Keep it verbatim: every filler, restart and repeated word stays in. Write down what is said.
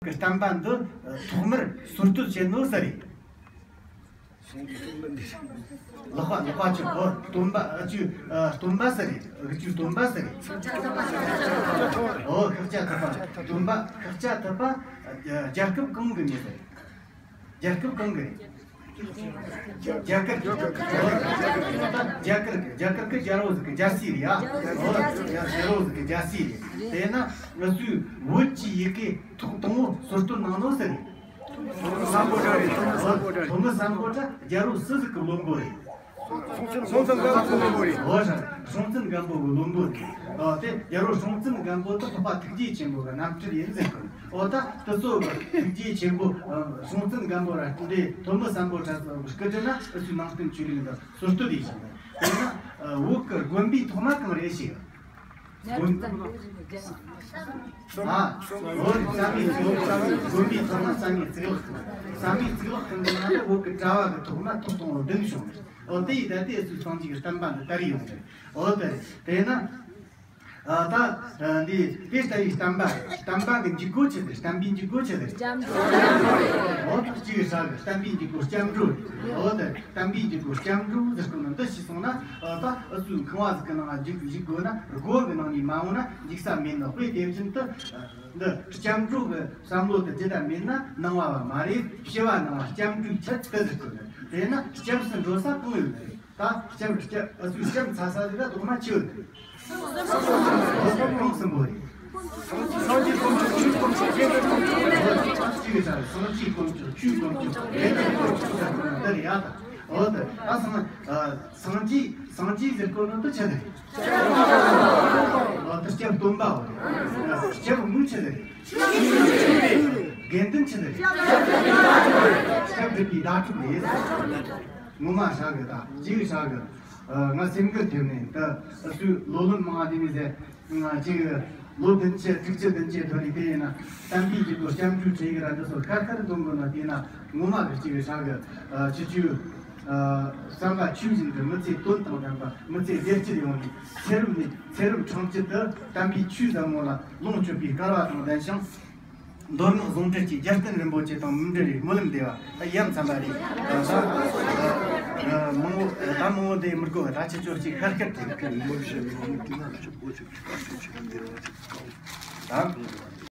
གི་བསྟན་པ་འདི་ཐོག་མར་སྲོལ་གཏོད་བྱས་ནོ་ས་རེད། ལག་པ་ལག་པ་ཆུ་ཨོ་སྟོན་པ་ཨ་ཆུ་ཨ་སྟོན་པ་ས་རེད། ཨ་ཆུ་སྟོན་པ་ས་རེད། ཨོ་ཤཱཀྱ་ཐུབ་པ་སྟོན་པ་ཤཱཀྱ་ཐུབ་པ་རྒྱལ་ཁབ་གང་གི་མི་ས་རེད། རྒྱལ་ཁབ་གང་གི་རེད། རྒྱ་གར་གྱི་རྒྱ་གར་གྱི་རྒྱལ་པོ་ཟིག་གི་རྒྱལ་སྲས་རེད་ཡ། རྒྱལ་པོ་ཟིག་གི་རྒྱལ་སྲས་རེད། དེས་ན་ང་ཚོའི་བོད་ཀྱི་ཡི་གེ་ཐོག་དང་པོ་སྲོལ་གཏོད་གནང་ནོ་ས་རེད། ཐོན་མི་སམ་བྷོ་ཊ་རེད། ཐོན་མི་སམ་བྷོ་ཊ་རྒྱལ་པོ་སུ་ཟིག་གི་བློན་པོ་རེད། སྲོང་བཙན་སྒམ་པོ་བློན་པོ་རེད། འོ་ཧྲ། སྲོང་བཙན་སྒམ་པོ་གི་བློན་པོ་རེད། ཨ་དེ་རྒྱལ་པོ་སྲོང་བཙན་སྒམ་པོ་དེ་ཕོ་བ་ཐུགས་རྗེ་ཆེན་པོ་གི་རྣམ་སྤྲུལ་ཡིན་ཟེར་གི། འོ་ད་དེ་ཚོ་གི་ཐུགས་རྗེ་ཆེན་པོ་ཨ་སྲོང་བཙན་སྒམ་པོ་ར་འདི་ཐོན་མི་སམ་བྷོ་ཊ་ཚོ་གི་སྐུ་དྲིན་ན་ཨུ་ཚོའི་ནང་བསྟན་ཆོས་ལུགས་འདི་སྲོལ་གཏོད་ཡིན་ཞིང་། དེས་ན་ཨ་བོད་ཀྱི་དགོན་པའི་ཐོག་མ་གང་རེད་ཞིག་ཨ་འོ་རེད། བསམ་ཡས་བསམ་ཡས་དགོན་པའི་ཐོག་མ་བསམ་ཡས་གཙུག་ལག་ཁང་། བསམ་ཡས་གཙུག་ལག་ཁང་གི་ནང་དུ་བོད་ཀྱི་གྲྭ་བ་གི་ཐོག་མ་ཐོག་དང་པོ་བདུན་བྱུང་རེད། འོ་དེ་ཡིས་ད་ལྟའི་སུ་སངས་རྒྱས་ཀྱི་བསྟན་པ་འདི་དར་ཡོང་རེད། འོ་དེ་རེད། དེས་ན་ཨ་ད་ཨ་འདི་དེ་ལྟ་བུའི་བསྟན་པ་རེད། བསྟན་པ་གི་འཇུག་སྒོ་ཆི་ཟིག་བསྟན་པའི་འཇུག་སྒོ་ཆི་ཟིག་འོ་ད་གཅིག་གི་ཧྲ་གི་བསྟན་པའི་འཇུག་སྒོ་སྐྱབས་འགྲོ་རེད། འོ་དེ་བསྟན་པའི་འཇུག་སྒོ་སྐྱབས་འགྲོ་ཟེར་གོ་ནོ་འདི་ཤེས་སོང་ན། ཨ་ད་ཨུ་ཚོའི་ཁང་བ་ཟིག་གི་ནང་འཇུག་འཇུག་དགོས་ན་སྒོ་གི་ནང་ནས་མ་འོང་ན་འཇུག་ས་མེད་ནོ། དཔེ་དེ་བཞིན་དུ་འདི་སྐྱབས་འགྲོ་གི་བསམ་བློ་དེ་ཇི་ལྟར་མེད་ན་སྣང་བ་བ་མ་རེད། སྤྱི་བ་སྣང་བ་སྐྱབས་འགྲོའི་ཆེད་དུ་ཟེར་དགོས་ནི། དེས་ན་སྐྱབས་སུ་འགྲོ་ས་གང་ཡོད་ནི་རེད། ད་སྐྱབས་སྐྱབས་ཨུ་ཚོའི་སྐྱབས་འཚོལ་ས་ཟིག་ད་དོག་མ་ཆེ་ཡོད་ནི་རེད། གང་གསུམ་པོ་རེད། སངས་རྒྱས་དཀོན་མཆོག་ཆོས་དཀོན་མཆོག་ཡེ་ཤེས་དཀོན་མཆོག་གཅིག་གི་ས་རེད། སངས་རྒྱས་དཀོན་མཆོག་ཆོས་དཀོན་མཆོག་ཡེ་ཤེས་དཀོན་མཆོག་ཟེར་དགོས་ནི་འདི་རེད་ཡ། ད་འོ་ད་ད་སངས་ཨ་སངས་རྒྱས་སངས་རྒྱས་ཟེར་གོ་ནོ་དེ་ཆི་རེད། ཨ་དེ་སྐྱབས་སྟོན་པའོ་རེད། སྐྱབས་དངོས་ཆི་རེད། དགེ་འདུན་ཆི་རེད། སྐྱབས་སྒྲུབ་པའི་བརྡ་སྤྲོད་རེད། ངོ་མ་ཧྲ་གི་ད་ཅིག་ཧྲ་གི། ཨ་ང་སེམས་འགུལ་ཐེབས་ནས་ད་སུས་ལོ་ལོན་མང་བ་དེ་མི་ཟེར། ང་ཅིག་ལོ་བདུན་ཅུ་དྲུག་ཅུ་བདུན་ཅུ་ཐོན་ནས་དེ་ཡིན་ན་བསྟན་པའི་འཇུག་སྒོ་སྐྱབས་འགྲོའི་ཁྲིད་ཡིག་ར་འདི་ཚོ་ཁ་ཁར་འདོན་དགོས་ན། དེས་ན་ངོ་མ་གི་ཅིག་ཧྲ་གི། ཨ་ཁྱེད་ཚོས་ཨ་བསམ་པ་ཆོས་བཞིན་དུ་མི་ཚེ་དོན་དང་ལྡན་པ་མི་ཚེ་བདེ་སྐྱིད་ཡོང་བའི་ཚེ་རབས་ནས་ཚེ་རབས་ཕྲེང་བཅུ་དུ་བསྟན་པའི་ཆོས་ཟབ་མོ་ལ་ལོངས་སྤྱོད་པའི་སྐལ་བ་དང་ལྡན་ཞིང་། མདོ་སྔགས་ཟུང་འབྲེལ་གྱི་རྒྱལ་བསྟན་རིན་པོ་ཆེ་དང་མི་འབྲལ་བའི་སྨོན་ལམ་འདེབས་པ་ཡ་མཚན་པ་རེད། ད་ད་མང་བོ་ད་མང་བོ་འདི་མི་དགོས། ད་ཁྱེད་ཚོ་ཅིག་ཤར་ཤར་དེ་ད།